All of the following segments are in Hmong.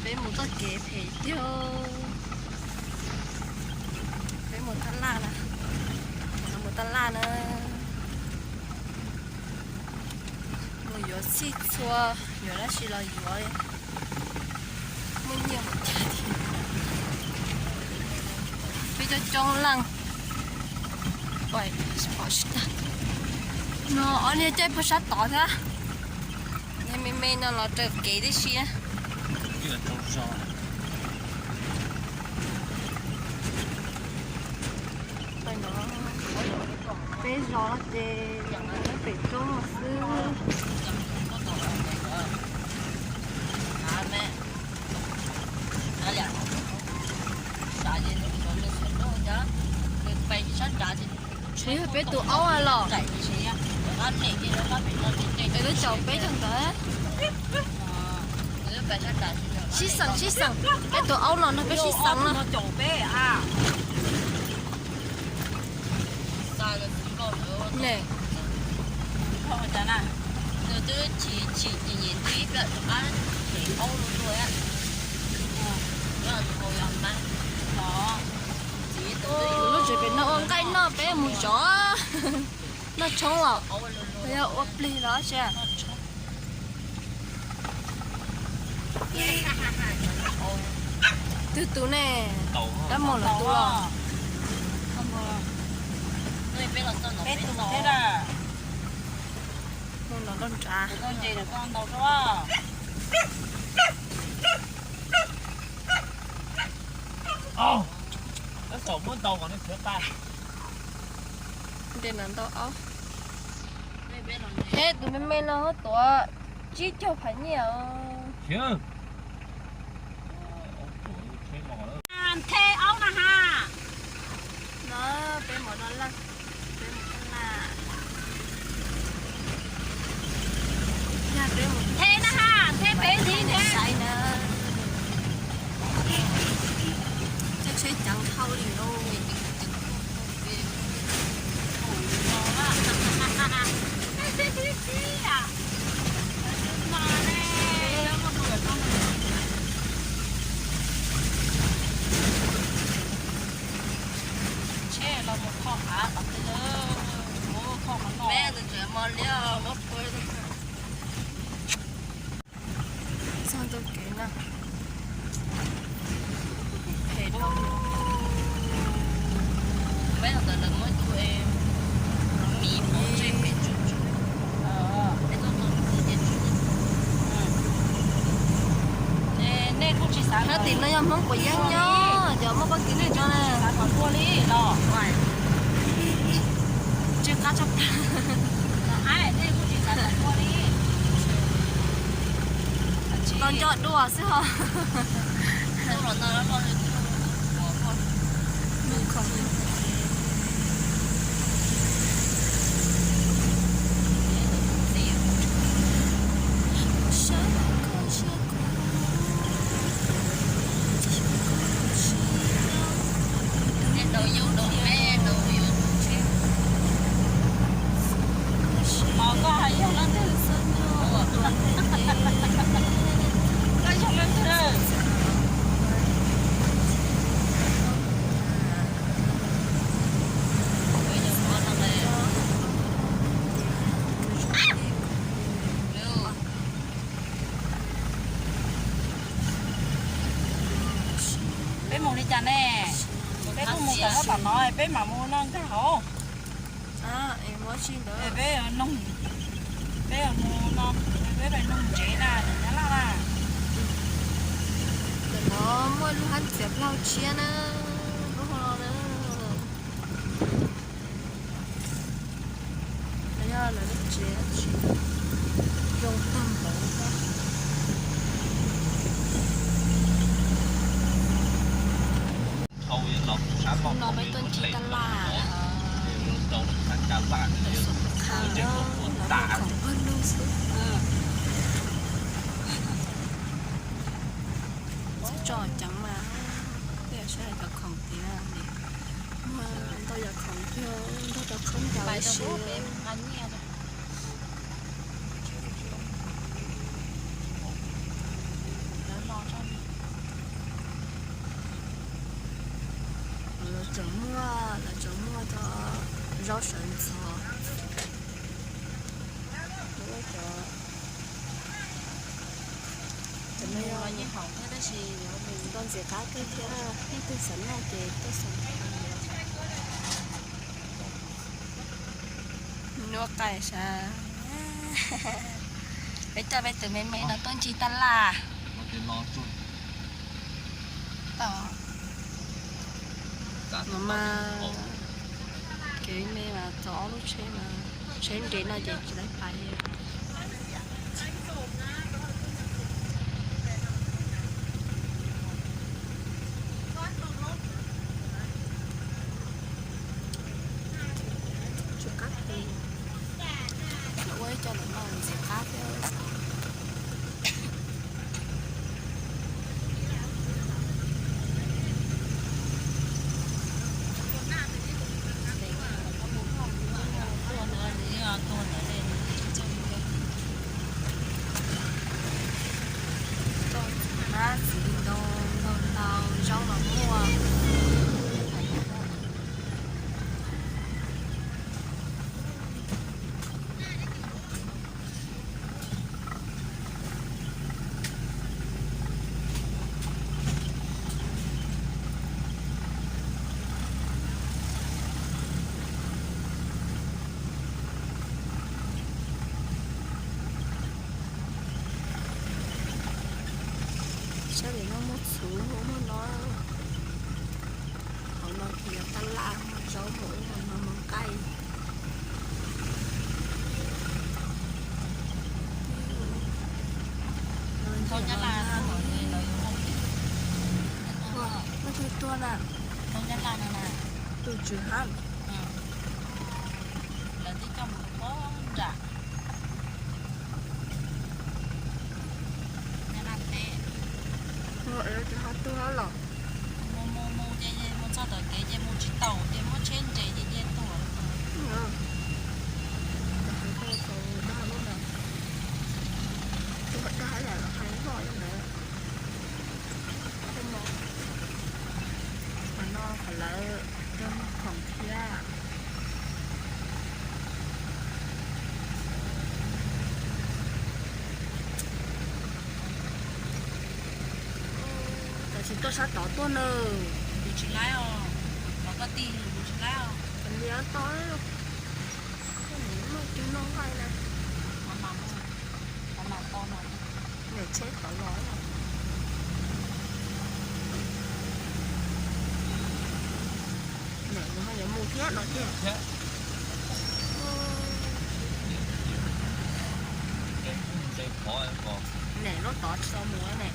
Peb mus txoj kev phem tiag. Peb mus tab laj na, mus tab laj na. Mus yuav txhij txhua, yuav dab tsi los yuav li. Muaj nyiaj mus cas thiab. Peb coob coob leej. Pom tsis tag. No ob niag caij puag sab tod thiab. Niag me me no los raws kev tib si. Peb zos no ces pem roob no xwb. Kuv yog peb tus aub los. Es lub caum peb tag ntawd. Sib xeem sib xeem, peb tus aub los no peb sib xeem no. Ne. Kuv lub tsev pem no ua nqaij noj peb mus zov. Noj tshoob los yog ua plig los tsi. Twg tus ne? Tab mos lawv tus los? Mus no rau nrad. Nte no ntau aub. Eb, tus me me no tuav tsib caug phav nyiaj os. Nthe aub na ha. No peb mus no laj, peb mus tab laj. Yog peb mus nthe na ha, nthe peb nthe nthe. Saib na. Coj tsheb ceev dhau li lauj. Tsheb los mus kho av qhov twg, mus kho qhov no. Peb tus tseem mos liab muab pua. Txog ntawm kev na. Phem dhau. Peb ntawd lawv muab cua es mis pov tseg pem tsw tsw. Peb tuaj tua ntxiv ces tsw. Nej kuj tsis xav, thab tim no yog Hmoob puas yeeb nyob, cov muaj poj kis nej tso na. Xav kom tua li los. Tsw qab tshaj plaws. Tos nco dua xwb ho. Peb mus li cas ne? Peb kuj mus tom no, tom no peb mam mus no nkag hauv. Peb, peb mus no, peb pais noog ntsev na, nyab laj na. Ntawm no muaj lub hab txiav plaub tshiab na, lub hau no na. Yog lawv lub tsev zoo tag npaum. No peb tuaj ncig taj laj, tau xom khav, lawv muaj khoom pawg lug xwb. Tso ceev mas, tej zaum saib cov khoom tiag, muaj ntau yam khoom tiag, nrog cov khoom ncaws li si. Muaj, lawv tseem muaj cov zaub sawv ntxov. Muaj cov, cov me nyuam yeej haum thiab tab sis yuav mus ntau ntxiv qab kawg thiab, leej twg xav noj ces tuaj xav noj. Nuaj qaij sas. Peb coj peb tus me me no tuaj ncig taj laj. Mas mas kev me mas txog ob lub tsheb mas, tsheb nres no ces tsis tau pais. Tsw qab tes, ua ib co lawm no ntxim qab thiab. Txiv ntoo ntau ntau zaub los muaj. Sab tim no muaj txhuv muaj no. Hauv no ces yog taj laj, muaj zaub muaj ub muaj no, muaj nqaij. Ua, leej twg tuaj na? Tus tswv hab. Lawv twb coj mus poob nram Nyab Laj teb. Tus ho tuag los? Mus mus mus ces mus txog tom kev ces mus tsis taus ces muab tsheb nres ces cia tuag. Dag lub no, tus dag lam los hais loj li ntawd. Qhov no qhov lawv tuaj noj khoom thiab. Tam sim tuaj sab tod tuaj na. Tus tsis laib os, los koj tij tus tsis laib os. Tam sim to, koj mus noj cig noj nqaij na. Qhov mas, qhov mas to mas. Niam tsheb tod los. Niam ho yuav mus thiab no thiab. Niam lub tod tsis tau mus ne.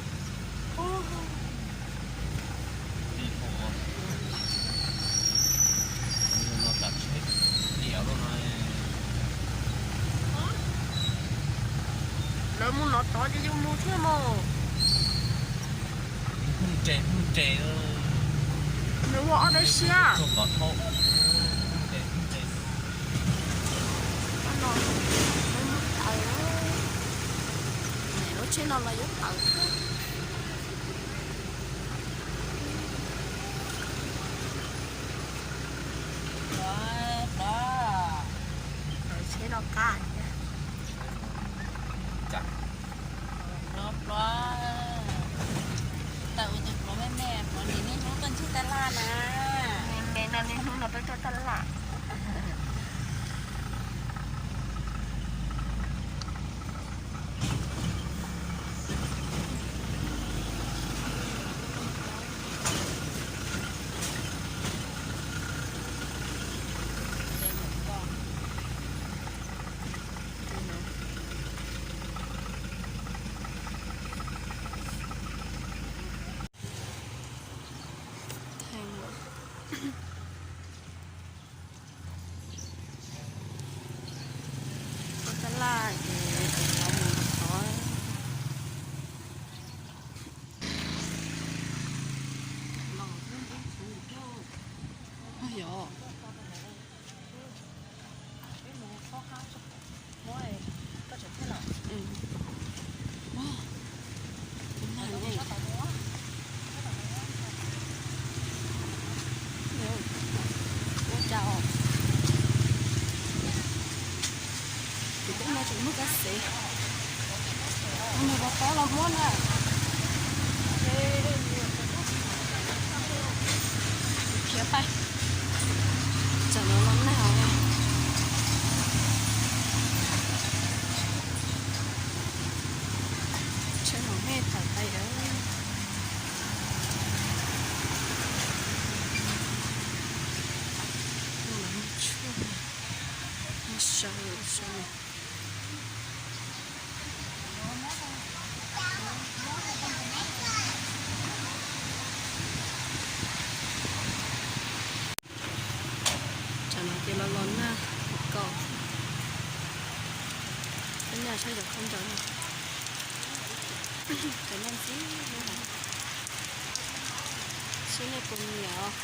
Lawv mus no tod ces yus mus thiab mas. Nws ua ob peb siab. Lub tsheb no los yuav tawm. Tawm tsheb no qab thiab. Pluav, pluav. Tawm ua tus pluav me me, pluav niaj hnub tuaj ncig taj laj na. Me me no niaj hnub no peb tuaj taj laj. Ua taj laj ces mus tod. Yog. Qhov los muab na. Khiav pais. Txawm los los nag os. Tsheb los me tawm pais os. Tshuaj, sawv sawv. Tsam no ces los los nag kaus, peb nag saib cov khaub ncaws, cov nag ntxim hlub, seb nej puas nyiam os.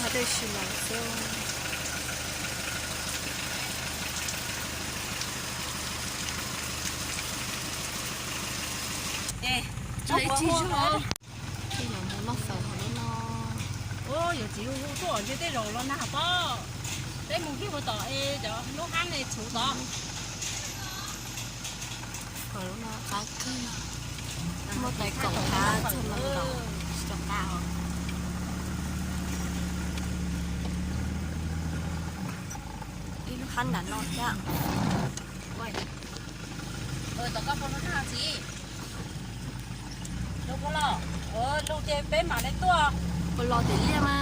Nag dej si lawm xwb. Tsis zoo, tsis yog mus noj xaws hauv lub no. Yuav txiv hu hu tuaj ntshe tej zaum los nag pob. Peb mus kiag mus tom es cov lub hab ne txhuv tod. Hauv lub no qab kawg, muaj tais kaum qab txog no los tsis tau qab os. Ib lub hab nram no thiab. Tom koj pom lub hab txiv. Lub, lub ces peb mam li tuaj. Puas los tim liaj mas.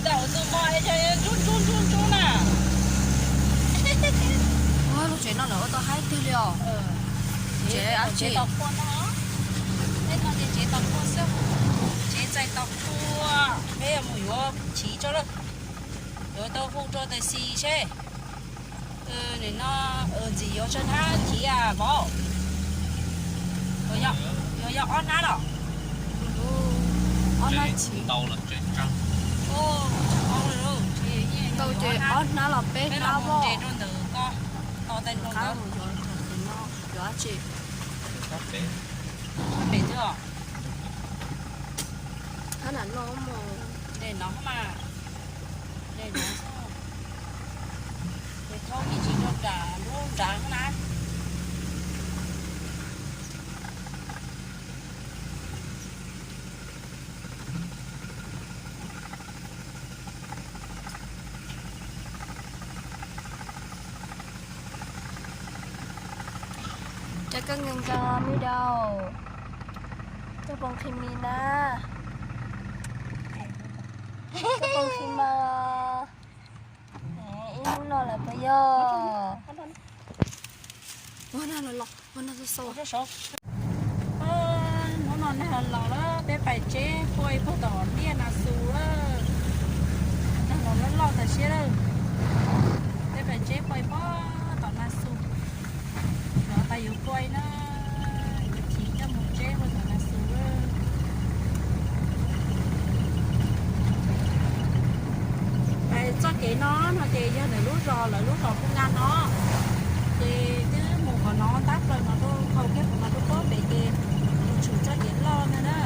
Ntawm tus mos es ntsuab ntsuab ntsuab ntsuab na. Lub tsev no lawv ua tau haib tiag li os. Tsev ab tsev tau qhua no. Tej no ces tsev tau qhua xwb. Tsev txais tau qhua. Peb mus yuav chiv tso lawm. Yuav tau hu rau tais xis seb. Nim no ntxim yuav tsawg hnab chiv vauv? Yuav yog ob hnab los? Ob hnab chiv. Tau ces ob hnab los peb hnab vauv. Tos tais no, yuav tsis. Pem twg os? Hnab nram no mas. Hnab nram no. Ces thauj me ntsis rau nram lub nrad na. Cov koj nkees nkees me dau. Koj pom qhia mi na. Koj pom qhia mas. Ib hnub no lawm puas yog? Ua nag los los, ua nag xau xau. Hnub no nag los los lawm, peb pais tseb puag ib puag tom liaj Nas Xus lawm. Nag los loj loj tas siab lawm. Peb pais tseb puag ib puag tom Nas Xus. Cov tais yuav pua na, yuav chiv coj mus tseb puag tom Nas Xus lawm. Txoj kev no no ces yog ntawm lub zos, lawv lub zos Phuj Naj no, ces twb mus qhov no tab plaws no rau, qhau kiag qhov no rau pem ces mus tshwm txoj kev loj ntag na.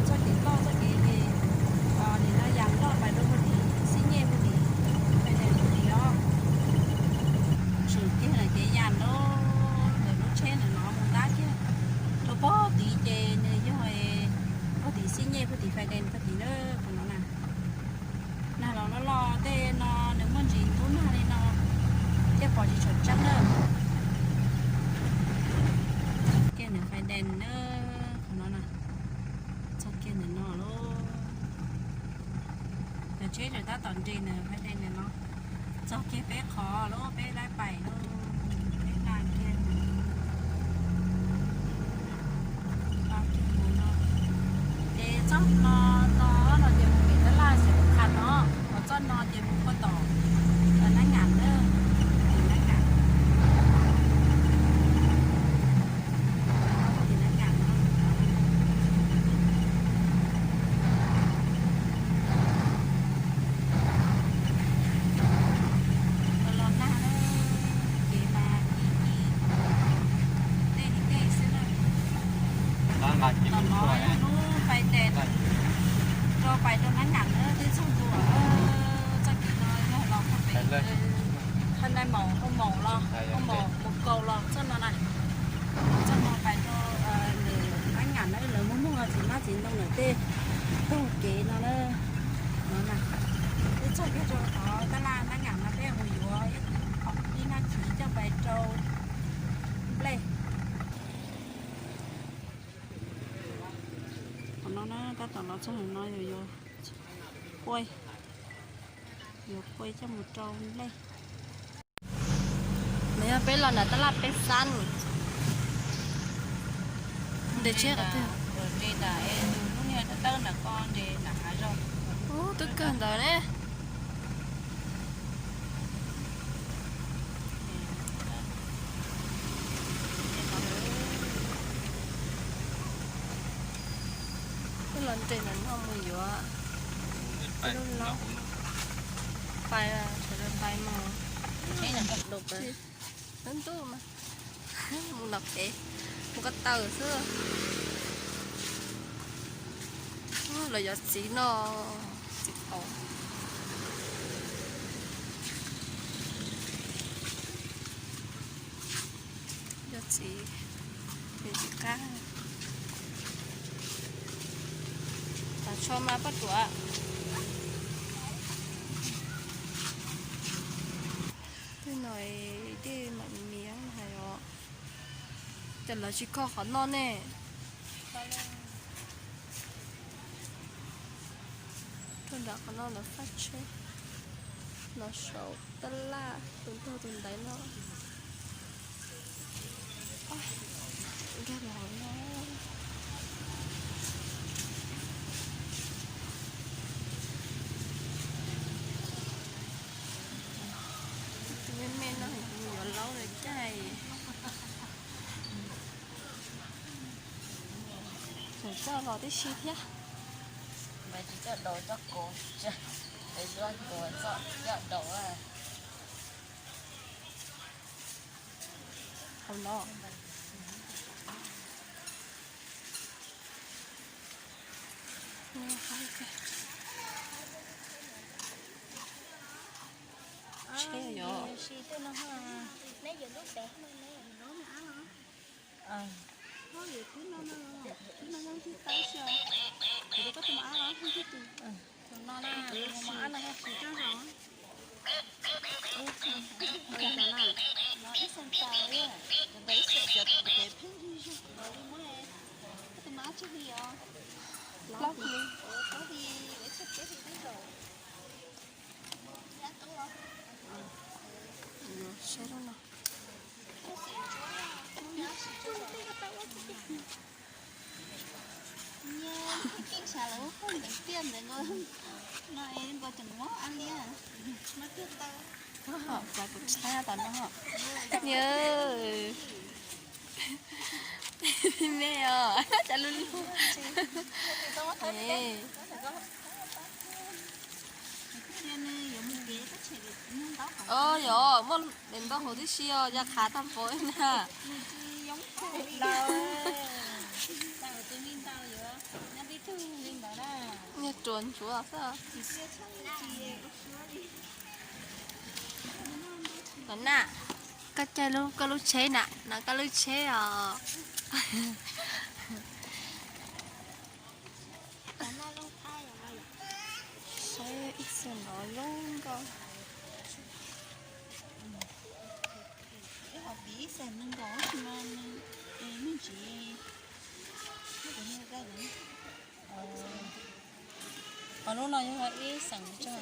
Txoj kev loj txoj kev ces nim no yam loj pais rau puag tim Xib Nyej puag tim, pem puag tim os. Tshwm kiag ntawm kev yam loj, ntawm lub tsheb ntawm no mus ntab kiag rau puag tid ces nws yog puag tim Xib Nyej puag tim Fais Des puag tid na, qhov no na. Nag los loj loj tej no nws muaj ntsis ntub nag li no thiaj pom tsis tshua tseeb na. Kiag ntawm Fais Des na, qhov no na, txog kiag ntawm no lauj. Cov tsheb tseem tab tom nres ntawm Fais Des ntawm no, txog kiag peb qhov lauj, peb lab pais lauj, peb nqa kiag. Ces txoj no, no no ces mus pem tab laj Xeev Khuam no, ho txoj no ces mus puag tom Nab Nyam Naj maum, hau maum los, hau maum mus kaus los txoj no na. Txoj no pais rau nws mab nyam na, lawv muaj muaj txiv mab txiv ntoo ntawm tej tog kev no na. No na, ib txoj kiag rau qhov tab laj mab nyam no peb mus yuav ib nab txiv coj pais rau nplej. Qhov no na, tab tom los txog no yus yuav quaj, yuav quaj coj mus rau nplej. Nws yog peb los nram tab laj peb xab. Nres tsheb qhov twg? Ub, twb kawg ntawd ne. Wb los nres ntawm no mus yuav lub laub pais, sawv daws pais mus. Ub ntuj mas, mus nram pem, mus ko taw xwb. Lawv yuav txiv no, txiv qaub. Yuav txiv, yuav txiv qab. Tav tsho mas poj ruam. Tej no dej mam miav hais os. Ces lawv tsis kho qhov no ne. Rau nram qhov no lawv faj tsheb, los saum tab laj tus nrog tus ntaiv no. Nkag los no. Tus me me no kuv yuav laub lawm caij. Tseem coj los tib si thiab. Mas tsis coj daus coj kaus, es coj kaus coj daus. Hauv no. Tsheb yog. Plaub hli. Saib lub no. Plaub kuv tshab tas no. Yawg. Me os, cas lub lub. O, yog muaj daim ntaub hauv tib si os, yog qhav tag npaum na. Niag ruam ntsuav xwb. Los na, koj caij koj lub tsheb na, no koj lub tsheb os. Saib ib txhia no zoo nkauj. Qhov lub no yog ib xeem tso.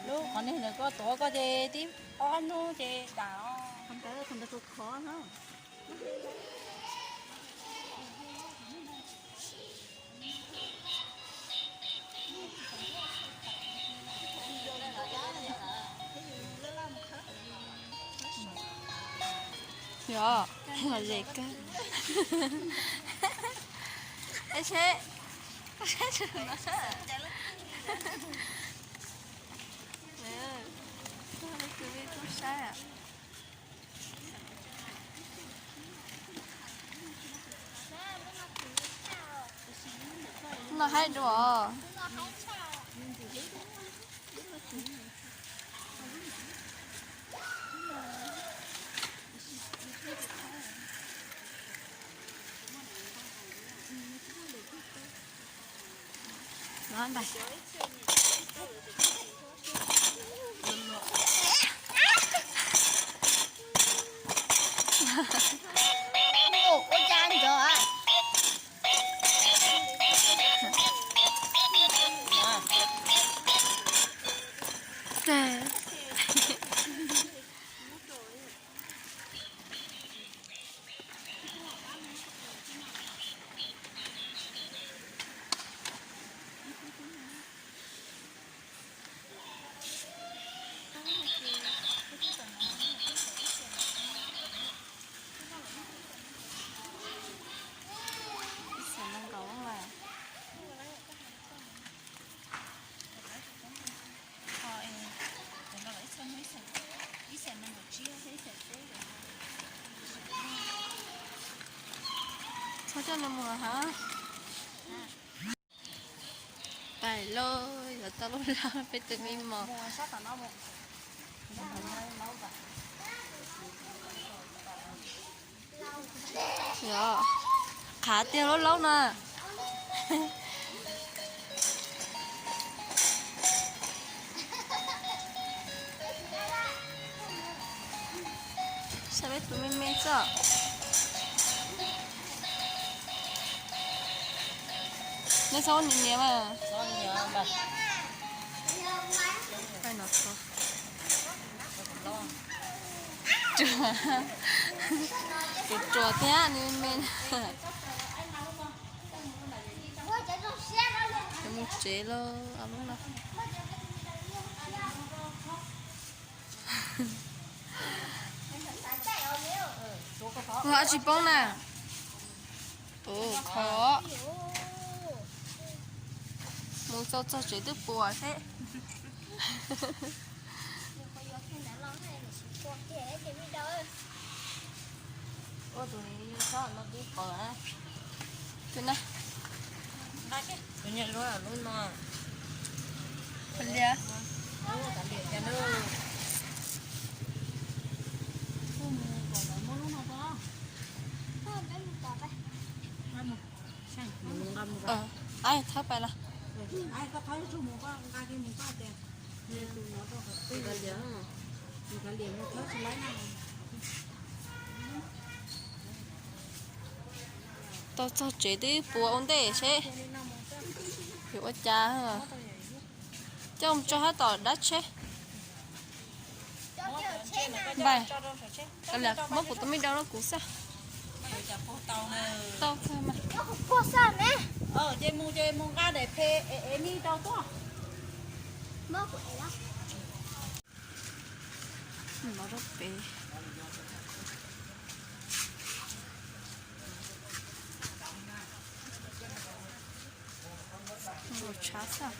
Lub qhov niag ntawd koj tuav koj ces tib ob hnub ces dam os. Yog, los ze kawg. Eb, seb, seb tsis no. Tus me tub saib. No haib dua. Ntag. Txhob coj nws mus hab. Pais lauj, yuav tau lub lab peb tus me mos. Yog, qhav tiag lub laub no. Saib peb tus me me xwb. Nej txhob ua niam niam mas. Ruam, ruam thiab nws me. Mus tsev lauj, lub no. Ua tsis poob na. Tus khov. Mus txog txog tsev twb puas thiab. Ua tus txhob no twb pom. Tus na. Tus niag lub lub no. Lia. Ai, thawb pais los. Tau txog tsev twb puas ua ntej seb yuav ua cas. Coj mus tso hab tom dab tsheb. Npais, muab kuv tus me dau rau kuv xwb. Tau kawg mas. No rau pem. Nkaus tshav xwb.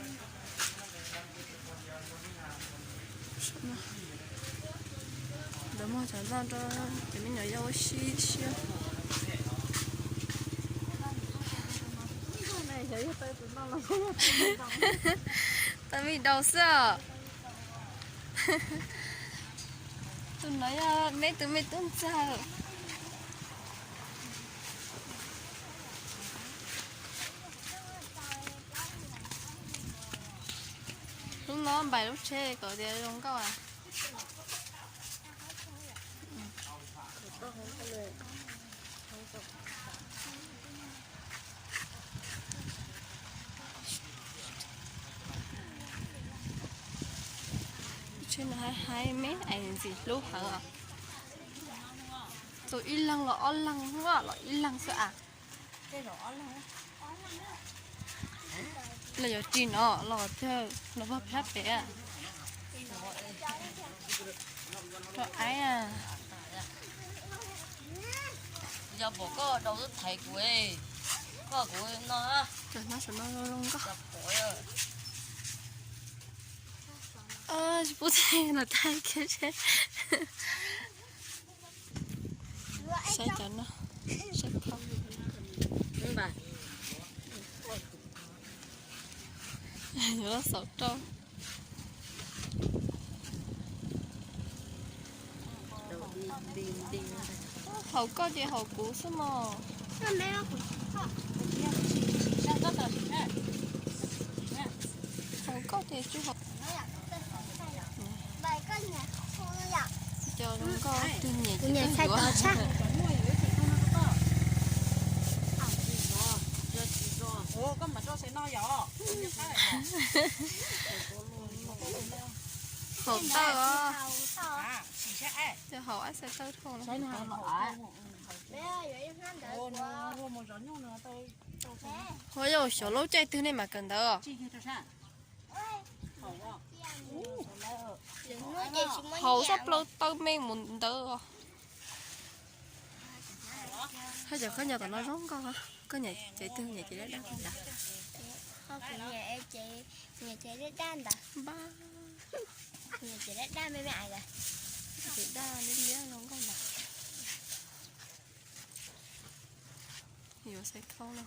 Lawv muag cov noj rau cov me nyuam yaus ua si siab. Tau me dau xwb os. Tus no yog neb tus me tub ntxawg. Hnub no npais lub tsheb kom tias zoo nkauj. Tsheb no hais hais me es ntxim hlub hawv. Tus ib leeg los ob leeg, los ib leeg xwb as. Los yuav ris no los thiaj los vag phab pem. Rau aib. Yog pom koj dau twb thaiv kuv, koj kuv no. Cov no saum no zoo zoo nkauj. Tsis pub thaij los thaij kiag seb. Saib cov no, saib khau. Yuav los xauv rau. Haum koj ces haum kuv xwb mog. Nkauj ces tsis haum. Cov zoo nkauj twg nyiam ces kawg yuav. Haum tawj os. Cov haum ab xav tawj dhau. Ua yog xyov lub caij twg nej mam kawm ntawv. Haum xab plaws taw me mus ntawd. Haj yam koj nyob tom no zoo nkauj. Koj nyiam cev twg, nyiam cev daj daj ntawd? Nyiam cev daj daj ntawd. Npab, nyiam cev daj daj me me ais ntawd. Cev daj liab liab zoo nkauj ntawd. Yuav xaiv khau no.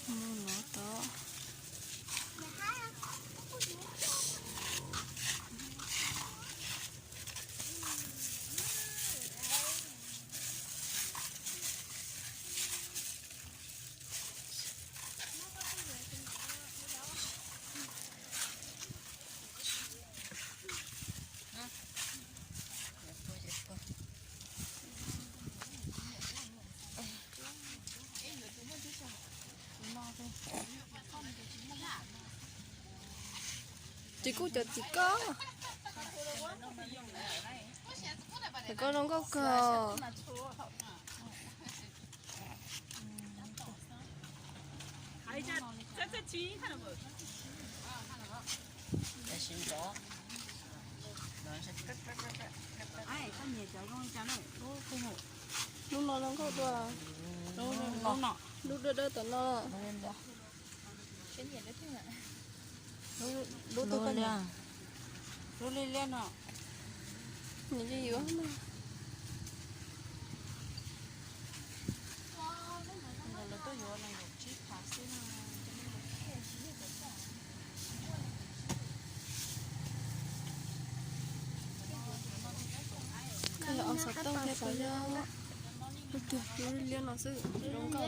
Mus no tod. Tsis kuj cov txiv koj. Txiv koj zoo nkauj kawg. Lub no zoo nkauj dua. Lub dawb dawb tom no. Lub, lub liab no. Nws yuav yuav no. Koj yog ob xov tooj thiab koj yog, kuv tus lub liab no xwb zoo nkauj.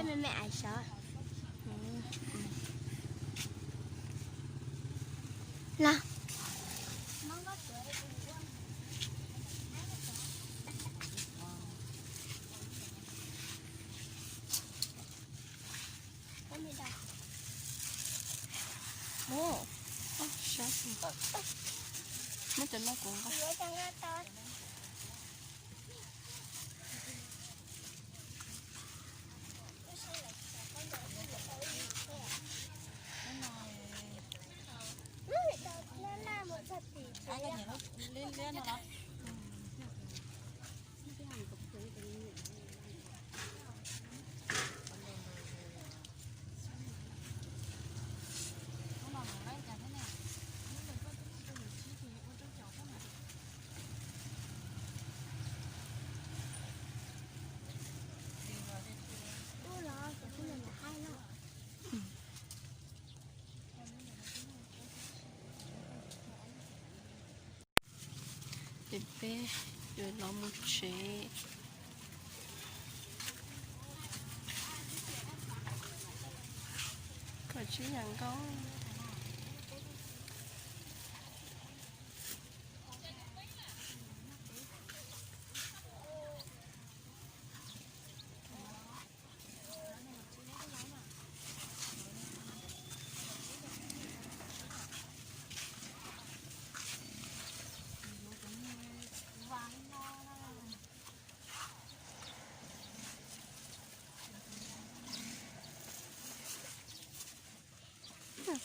Los. Muab cov no kuv nqa. Ces peb yuav los mus tsev. Kom tsib yam nkauj.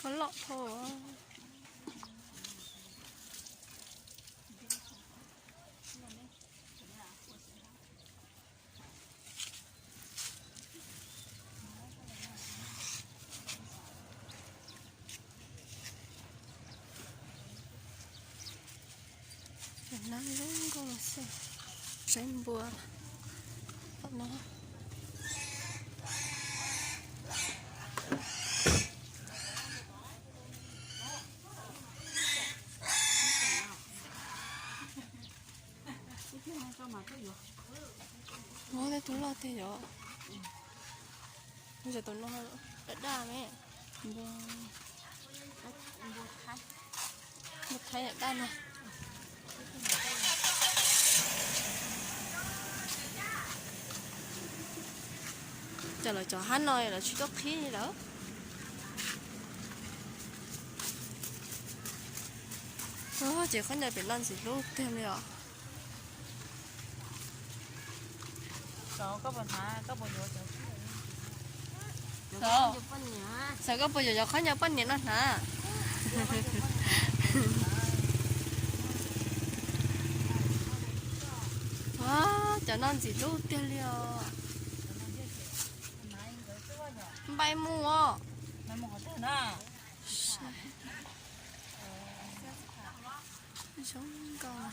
Koj loj dhau. Cov nab zoo nkauj xwb. Saib npua tom no. Muab tej tug loj tiag yom. Muab cov tus no. Daj daj me, npua thaib daj na. Cov lawv cov hab no lawv tsis tuaj qhib li lawm. Ces khaub ncaws pem no ntxim hlub tiag li os. Xav koj puas yuav cov khaub ncaws poj niam no hnav? Cov no ntxim hlub tiag li os. Npai mus os. Zoo nkauj.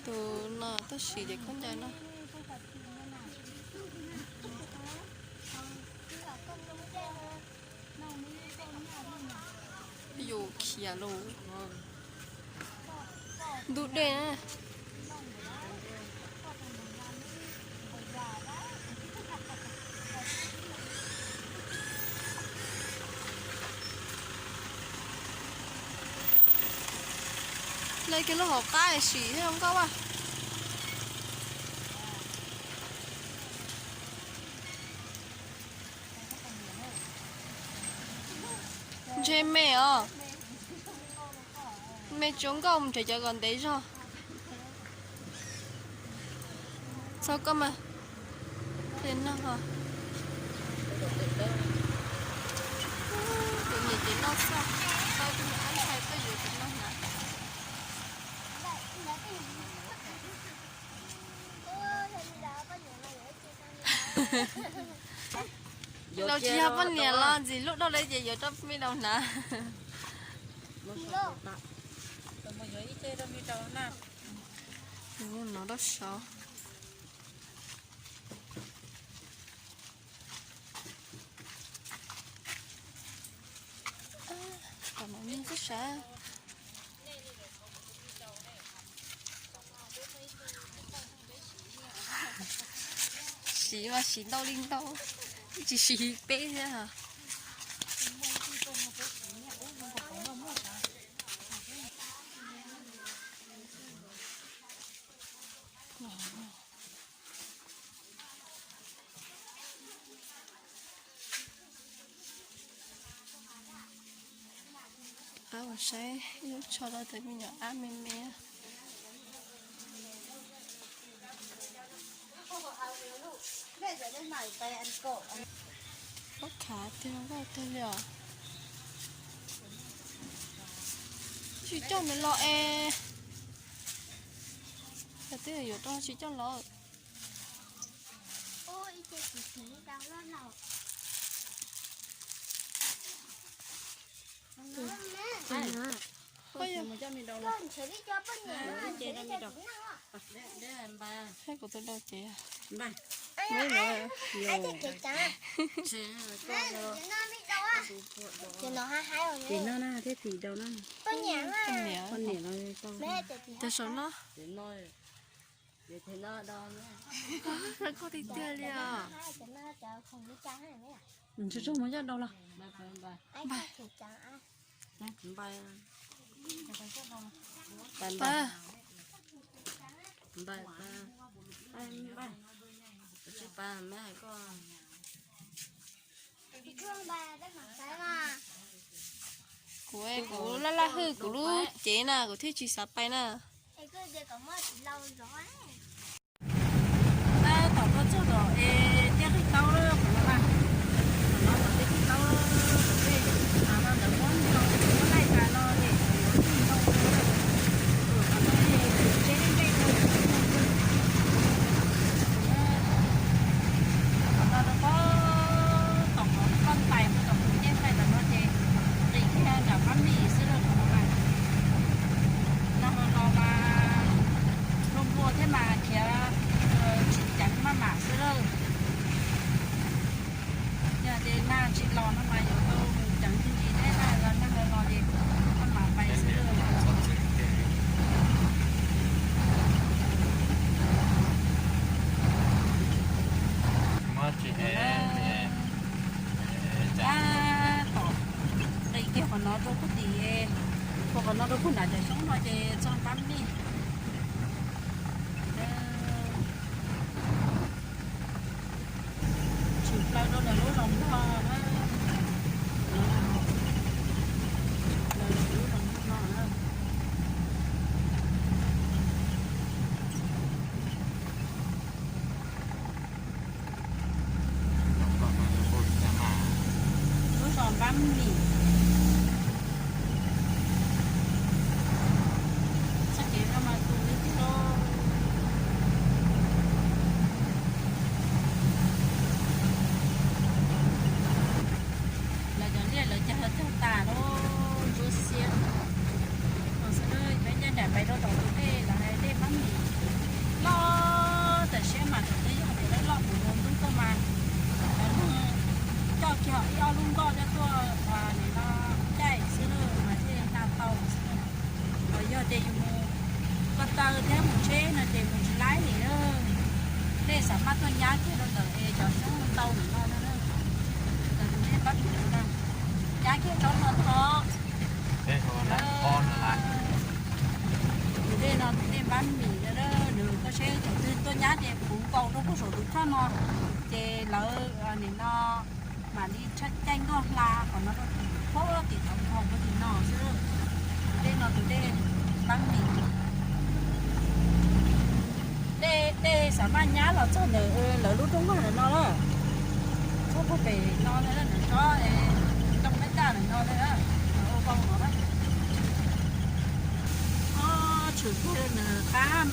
Tus no tab sis ces khaub ncaws no. Yus khiav los ntug dej na. Lawv kiag lub hauv qab sim thiab zoo nkauj as. Ntshe me os. Me tsuav nkauj mus nrhiav cov kom ntev zog. Txhob koj mas. Ces no, tus niam ces noj xwb, tau tus niam ab ntshai tuaj yuav tus no hnav. Laus tsis yog poj niam los ntxim hlub dhau li ces yuav rau me laus hnav. No rau saud. Kom mam li xwb sav. Siv mas siv ntau li ntau, tsis siv peb thiab. Ab, ua saib ib lub tsho rau tus me nyuam ab me me. Ob khav tiag nkauj tiag li os. Tsis coj nws los es. Twb yuav rau tsis coj los. Kuv tus dau ces. Ces no na thiab tim dau na. Poj niam los tau. Ces saum no. Koj tiag tiag li os. Tsuag tsuag mus coj dau los. Npawg, npawg, npawg, npawg, tsis pab me hais koj. Kuv, kuv laj laj hwj kuv lub cev na kuv thiaj tsis xav pais na. Tom no txog tom es tiaj qij taub lawm qhov no na. Tom no tom tiaj qij taub, tom tej av no ntawd muab ntau, muab laij tas no es yuav txij ntau. Tom no es tsev dej dej no yuav txij ntau. Tom no rau pob tom qhov koj ntais mus tom kuv ncej fais tom no ces nqis kiag nram phab mim. Ces ua qhov no rau puag nram cov xyoob no ces txog npab mim. Tshwm plaws rau ntawm lub zos Nplog na. Ntawm lub zos Nplog na. Lub zos npab mim. Txoj kev no mas tus li tiag lauj. Lawv cov liaj lawv cog cog tas lub ntsuab xiab no xwb. Peb ncaj nraim pem rau tom tus dej lawv hais dej npab mim loj tam siab mas thaum twg yog tias lawv loj kuv mus ntub tuaj mas lawv coj kiag ib ob lub nkoj coj tuaj nim no caij xwb na mas thiaj hla tau xwb. Yog tias yus mus ko taw thiab mus tsheb no ces mus tsis laib li. Dej xam maj tuaj nyab kiag rau ntawm es cov xyoob ntau ntau no na. Tus dej npab mim no, nyab kiag rau no tod. Tus dej no tus dej npab mim no, nws koj seb thaum twg tuaj nyab ces puv nkaus rau puag saum tus thaj no, ces lawv nim no mam li tshaj caij nkoj hla qhov no rau tim pab tim tod nkaus puag tim no xwb. Tus dej no tus dej npab mim. Dej, dej xam maj nyab los txog ntawm lawv lub rooj vag ntawm no lawm. Txog puag pem no ntawm tsob, tsob meb daj ntawm no ntag. Ua vau no na. Ob tshwm kiag nws qab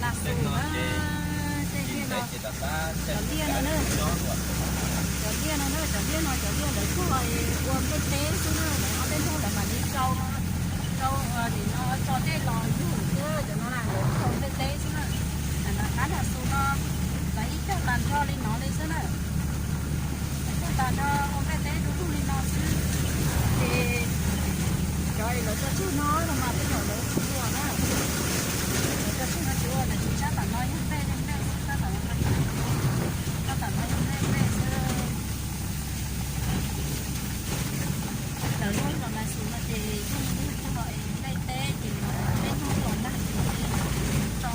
nas xus na. Tej liaj no, cov liaj no na, cov liaj no na, cov liaj no cov liaj lawv tuaj ua nplej teb xwb na, lawv ob peb hnub lawv mam li rau, rau nim no tso dej los yug xwb, cov no na lawv ua nplej teb xwb na. Qab nas xus no lawv ib cag tas nrho li no li xwb na. Lawv cog tas no ua nplej teb du lug li no xwb. Ces cov lawv tso tseg no los mas tej zaum lawv tsis ua na. Lawv tso tseg no tsis ua, lawv tsis, sab tam no yog nplej nplej xwb, sab tam no, sab tam no yog nplej nplej xwb. Lawv lub zos nas xus no ces yeej yog txog nplej teb ces peb hnub los nag ces tso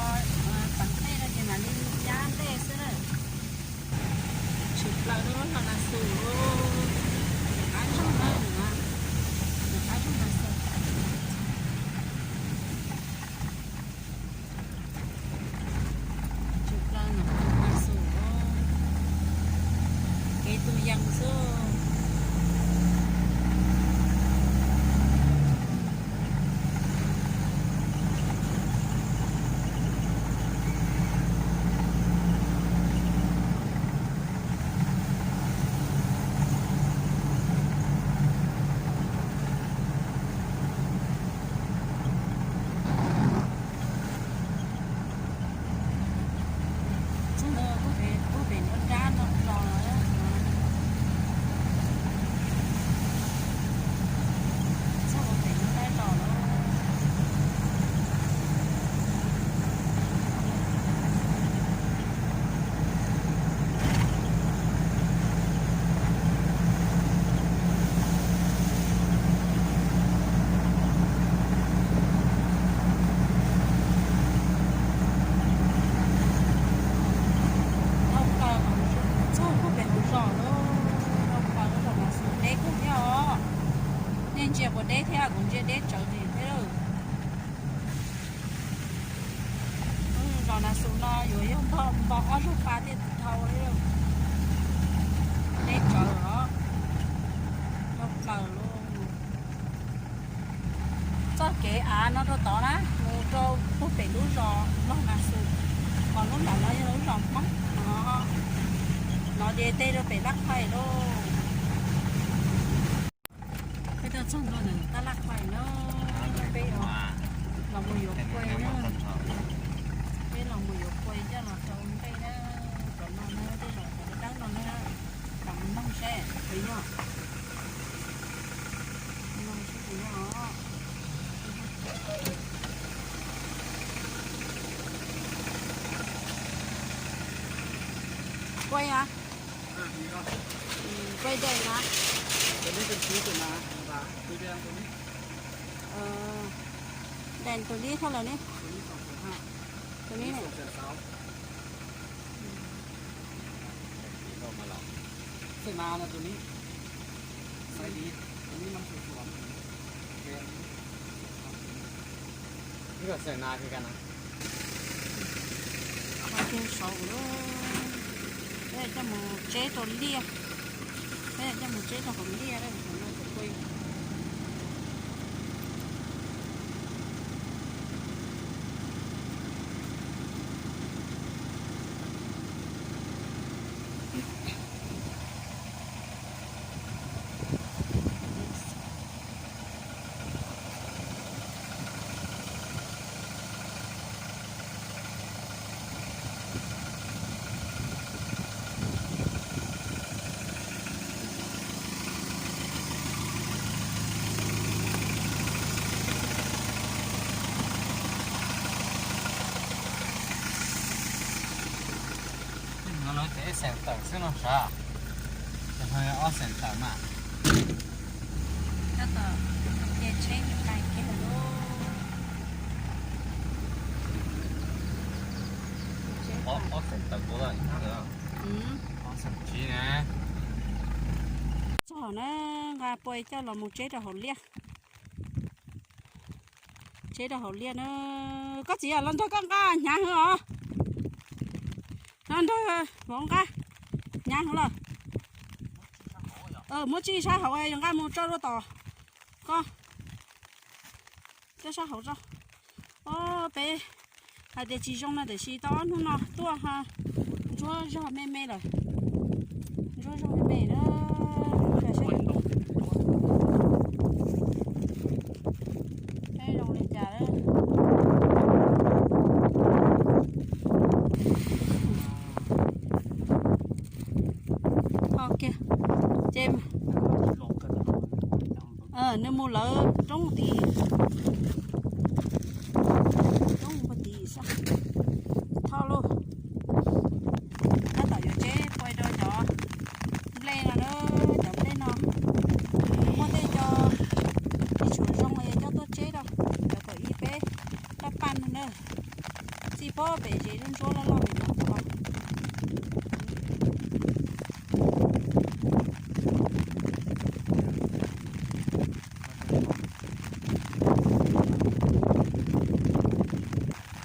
teev nplej no ces mam li nyab nplej xwb na. Tshwm plaws rau lub zos nas xus, qab zog na, qab zog nas xus. Tshwm plaws nas xus, kev tu yees xwb. Txog puag pem nruab nrab no los, txog puag pem nruab nrab los lawm. Dhau plaws txog puag pem hauv zos lawm, dhau plaws lub zos Mas Xus deb kawg thiab os. Nej ntsia puas deb thiab, kuv ntsia deb tsawv li thiab lawm. Zos Nas Xus no yuav yog npog ob zaug pa thiaj dhau li. Deb tsawv os, dhau plaws lawm. Txoj kev av no rau tod na, mus rau puag pem lub zos Nplog Nas Xus, hos lub nram no yog lub zos Hmoob no, no ces teg rau pem Laj Qhais lauj. Peb tuaj txog ntua ntawm tab Laj Qhais na, peb los mus yuav kuai na, peb los mus yuav kuai coj los rau nplej na, cov no na, tej zaum cov dawb no na, los mus noog seb puas yog, noog seb puas yog os. Kuai a, kuai dej na. Tus dib thaj lawm ne. Tus dib ne. Ib kom xeem nas kis ka na. Qhov kiag saud lawm, peb coj mus tseb rau liaj, peb coj mus tseb rau hauv liaj lawm. No lawv tias ib xeem tawm xwb no sav, ces no yog ob xeem tawm mas. Tab tom cia tsheb mus tais kiag lawm lauj. Ob xeem tawm puas tau ib hnab lawm? Ob xeem tsib na. Txog na, nqa pua coj los mus tseb rau hauv liaj. Tseb rau hauv liaj na. Koj txiv los nrog koj nqa hnyav heev os. Los nrog vauv nqa hnyav heev los. Muab tsij sab hauv yuav nqa mus tso rau tom koj. Coj sab hauv tso. Ob, peb hais tias tsis zoo no tiam sis tau ob hnub no tuaj ntsuab zog me me lawm. Ntsuab zog me me na. Zoo li cas lawm. Ho kiag, ces nws mus lawv roob tid, roob tid xwb. Tho lauj. Tab tom yuav tseb pua rau cov nplej no na, cov nplej no muaj tej co tsis tshua zoo es coj tuaj tseb rau, cov thaum ub peb paj paj no na, txij pob pem zes ntsuab ntsuab loj loj pem no.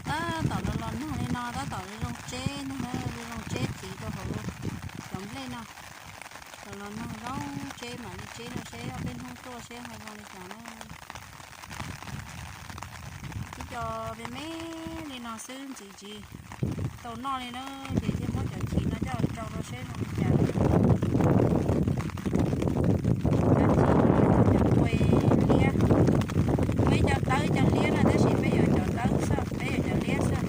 Tab tom los los nag li no tab tom zoo tseb ntag, zoo tseb txiv rau hauv cov nplej no. Los los nag zoo tseb mam li tseb rau seb ob peb hnub tuaj seb ho zoo li cas na. Ib co me me li no xwb ntxiv tsis tau noj li na, ces thiaj muab cov chiv no coj los tsau rau seb zoo li cas. Cov chiv no yog cov pua liab, muaj ib co tawb ib co liab no tab sis peb yuav cov tawb xwb, peb yuav cov liab xwb.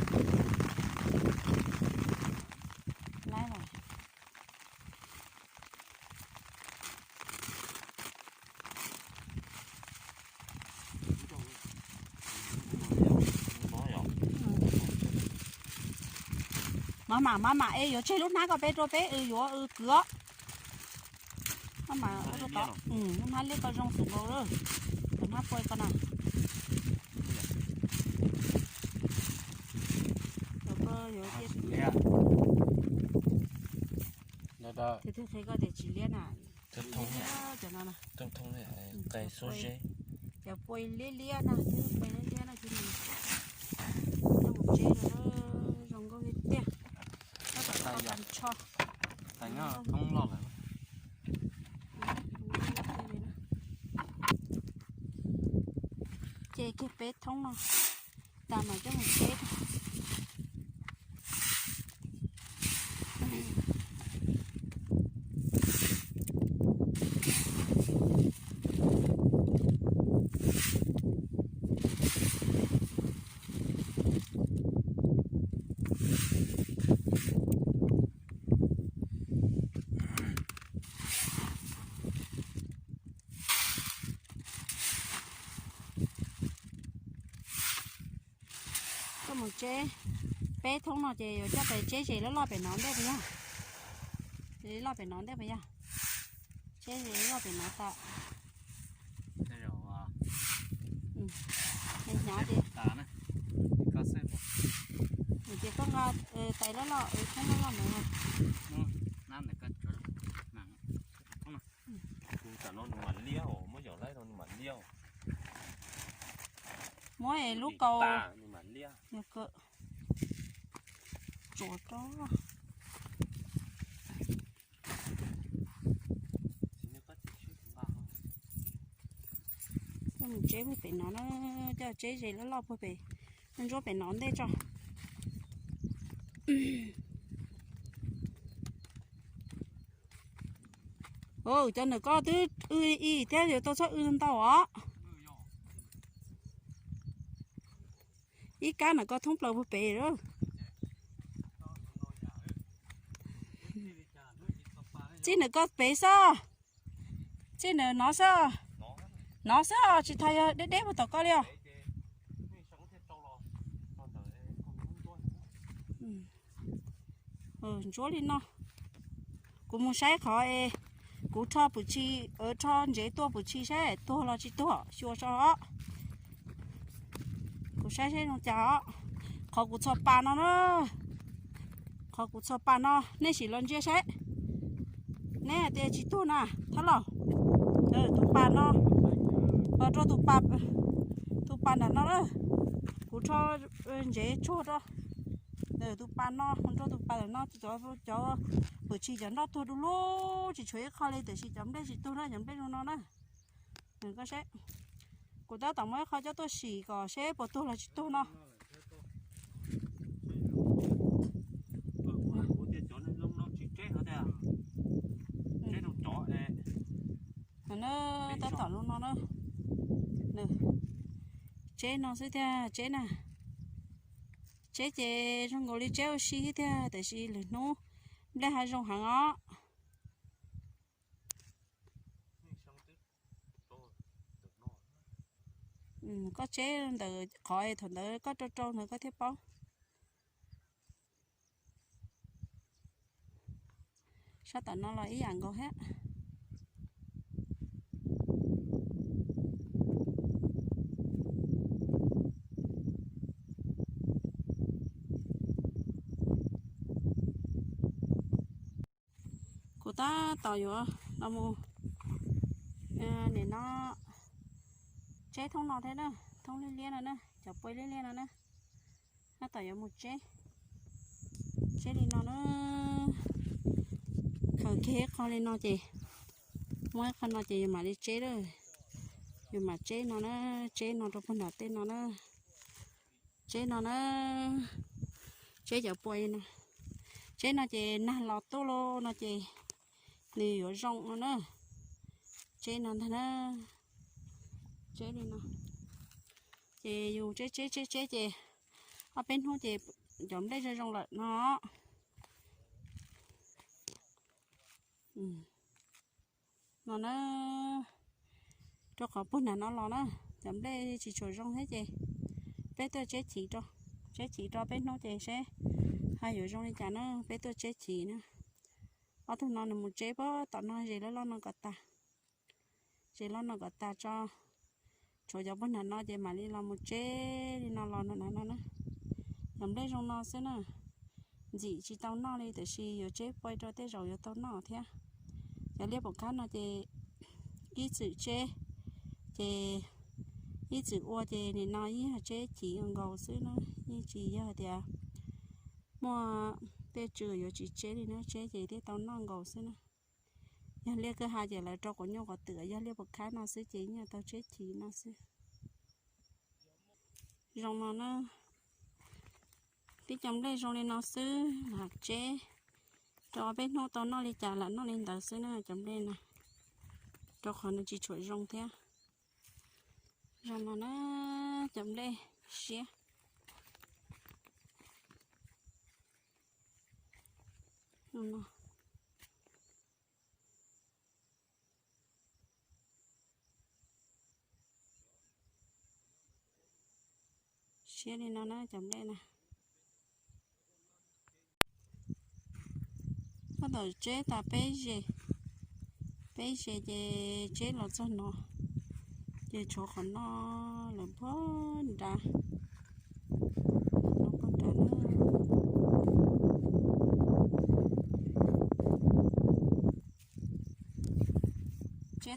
Laib lawm. Maj mam, maj mam es yuav tseg lub hnab ko peb rau peb, yuav kwv os. Maj mam ua rau tod, lub hnab liab ko zoo xwb nkaus lawm. Tus hnab pua ko na. Twb qhia koj tias tsis liab na. Cov pua liab liab na, twb pua liab liab na, ces nws zoo nkauj tiag tiag. Tab tom tau tas ntsho. Ces kiag peb thoob no tas mas coj mus tseb. Koj mus tseb peb thoob no ces yuav coj pes tseb zes loj loj pem no ntej puas yog? Loj pem no ntej puas yog? Tseb zes loj pem no tas. Hnyav, hnyav tias Loj loj, thoob loj loj ntawd. Tam no nws mam liab, muab yaum laib rau nws mam liab. Muab es lub kaus nws mam liab. Tsuav rau. Coj mus tseb puag pem no na, coj tseb ze loj loj puag pem, ntsuab pem no ntej tso. Cov ntawm koj twb w ib thiab yuav tau txhob w ntau os. Ib kab ntawm koj thoob plaws puag pem lawm. Tseb ntawm koj pem xwb. Tseb ntawm no xwb. No xwb os, tsis tas yog deb deb puag tom koj li os. Ntsuab li no. Kuv mus saib qhov es kuv rho pwm tshis, rho ntsev tua pwm tshis saib tuag los tsis tuag, xyuas tso os. Kuv saib saib zoo cas os. Qhov kuv txhos pas no na, qhov kuv txhos pas no nej sim los ntsia saib. Neb hais tias tsis tuag na, thab laus. Tus pas no, rau tus pas, tus pas nram no na. Kuv rho ntsev tsuag rau tus pas no, rau tus pas ntawm no, cov pwm tshis cov nroj tuag du lug tsis tshuav ib qho li, tiam sis cov nplej tsis tuag na, cov nplej zoo no na. Nws koj saib, kuv tab tom muab ib qho coj tuaj sim kom seb puas tuag los tsis tuag no. Tab tom zoo no na. Tseb no xwb tiag tseb na. Tseb ces zoo nkaus li tseb ua si xwb tiag, tiam sis lwm hnub nplej hav zoo heev os. Koj tseb ntawm qhov thaum ntawd koj rau rau ntawd koj thiaj paub. Sab tom no los ib yam nkaus thiab. Kuv tab tom yuav los mus, nim no tseb thoob no thiab na, thoob liab liab no na, cov puab liab liab no na. Tab tom yuav mus tseb, tseb li no na, khaws kiag ib qho li no ces, muab ib qho no ces yus mam li tseb lawm, yus mam tseb no na, tseb no rau puag nram tej no na. Tseb no na, tseb cov pua no, tseb no ces nag los tuaj los no ces nws yuav zoo no na. Tseb no ntag na, tseb li no ces yus tseb tseb tseb tseb ces ob peb hnub ces cov nplej zoo zoo lawm no. No na, rau qhov puag nram no los na, cov nplej tsis tshua zoo thiab ces peb tuaj tseb chiv rau, tseb chiv rau peb hnub ces seb ho yuav zoo li cas na, peb tuaj tseb chiv na. Ob tug no nws mus tseb puag tom no ze loj loj no kom tas, ze loj no kom tas tso, tshuav cov puag nram no ces mam li los mus tseb li no los nram no na. Cov nplej zoo no xwb na, ntxim tsis tau noj li tiam sis yuav tseb pua rau tej zaum yuav tau noj thiab. Cov liaj pum khab no ces ib txwm tseb ces ib txwm ua ces nim no yeej yog tseb chiv nkaus xwb na, yeej tsis yog tias muaj tej tswv yuav tsis tseb li na, tseb ces thiaj tau noj nkaus xwb na. Yog liaj kwj ha ces lawv rau quav nyuj quav twm, yog liaj pum khab no xwb ces yeej tau tseb chiv no xwb. Zoo no na, tib cov nplej zoo li no xwb lam tseb rau peb hnub tau noj li cas lam noj li ntawd xwb na cov nplej no, rau qhov nws tsis tshua zoo thiab. Zoo no na, cov nplej siab. Siab li no na cov nplej na. Tab tom tseb tas peb ze, peb ze ces tseb los txog no, ces tshuav qhov no lawm puag nrad, no puag nrad na.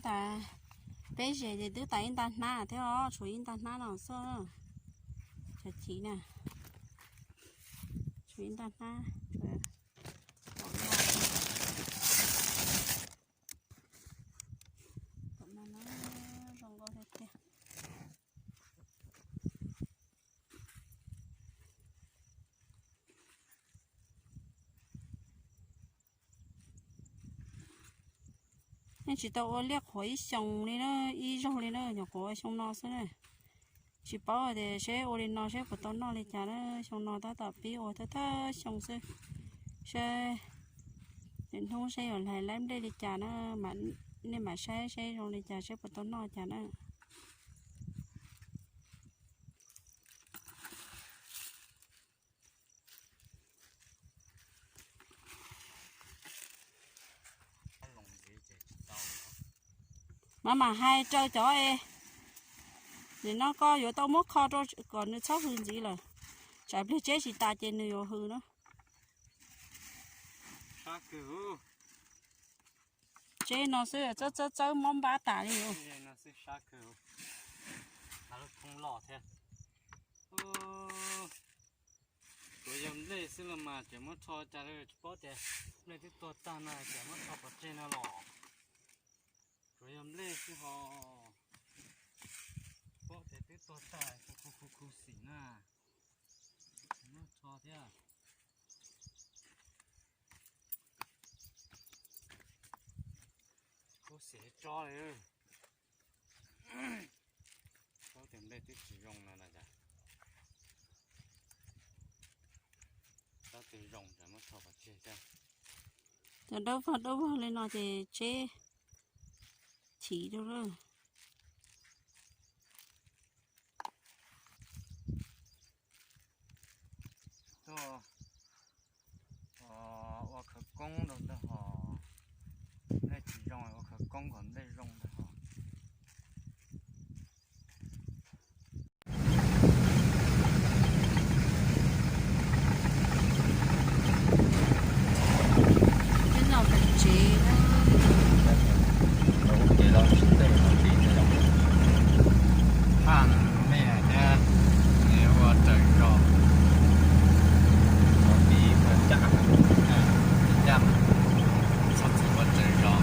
Peb zes ces twb tas ib nta hnab thiab os, tshuav ib nta hnab no xwb. Cov chiv na, tshuav ib nta hnab. Tom no zoo nkauj tiag tiag. Nej tsis tau ua liaj qhuav ib xyoos li na, ib zaug li na, nyuam qhuav ua xyoo no xwb na. Tsis paub tias seb ua li no seb puas tau noj li cas na, xyoo no tab tom pib ua thawj thawj xyoo xwb. Seb niaj hnub seb yuav hlais laib nplej li cas na, nej mam saib seb zoo li cas seb puas tau noj cas na. Mas mam hais rau cov es, nim no koj yuav tau muab kho rau kom nws txhob hws ntxiv lawm. Tsam pliag tseb tsis tas ces nws yuav hws na. Tseb no xwb txawb txawb txawb mob npab tas li. Tsuas yog nplej xwb los mas tseem muab rho cas, tsis paub tias nplej twb tuag tag no tseem muab rho pov tseg no los. Tsuas yog nplej xwb ho, paub tias twb tuag tag, khu khu khu xim na, muab rho thiab. Kub xim tso li. Paub tias nplej twb tsis zoo no na cas. Tab twg zoo ces muab rho pov tseg thiab. Cov dawb vog dawb vog li no ces tseb chim rau lawm. Tuaj ua khawv koob rau ntag hos, nplej tsis zoo ua khawv koob kom nplej zoo ntag hos. Peb los pem tsev na. Ua kev los tsis tej no tib, thaj mej thiab, ua raws zog, ua tib ua caj, caj, txhob txwm ua raws zog.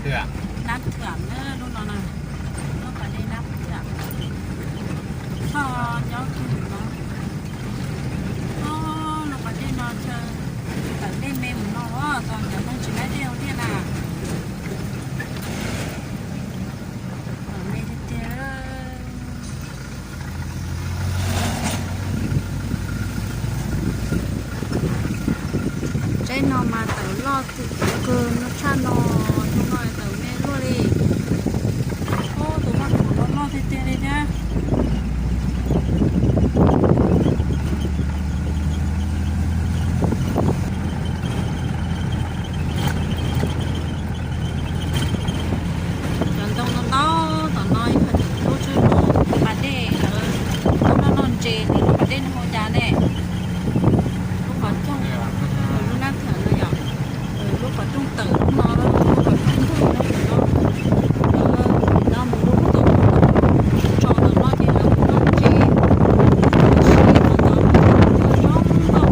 Nab Thwm na, lub no na, lub pas dej Nab Thwm. Txog nyob kiag no, o, lub pas dej no chaw tawm dej me mus no, txog cov neeg tsis laib dej ua ntej na. Tawm me tiag tiag. Tsaib no mas tawm loj txwm kawg no tshaj no, hnub no tawm me luaj li. Ub, tus maj khuam no loj tiag tiag li thiab. Cov ntoo no ntau, tom no yog lub tswb pas dej lawv muab noj noj ntses ces lub pas dej no hu cas ne? Lub qhov rooj, lub Nab Thwm no yom, lub qhov rooj tawm no, lub qhov rooj ntug no, no mus lub tod, tso tom no ces lawv mus noj ntses, sib tom no, zoo nkauj li na.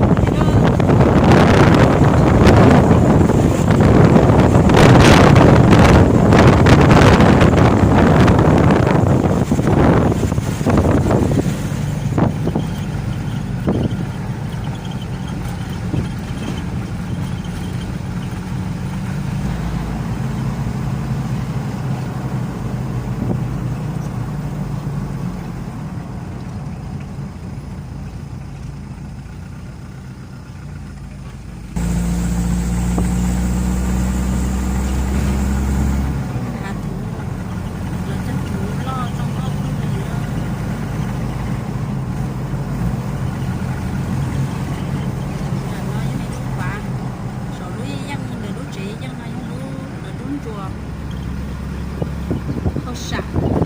Hav thuv, lawv cog thuv loj zoo nkauj kawg li na. Ntawm no yog ib lub pas, saum lub yeej yeej, ntawm lub tsev yeej no yog lub, lawv lub ntsuas hauj sam.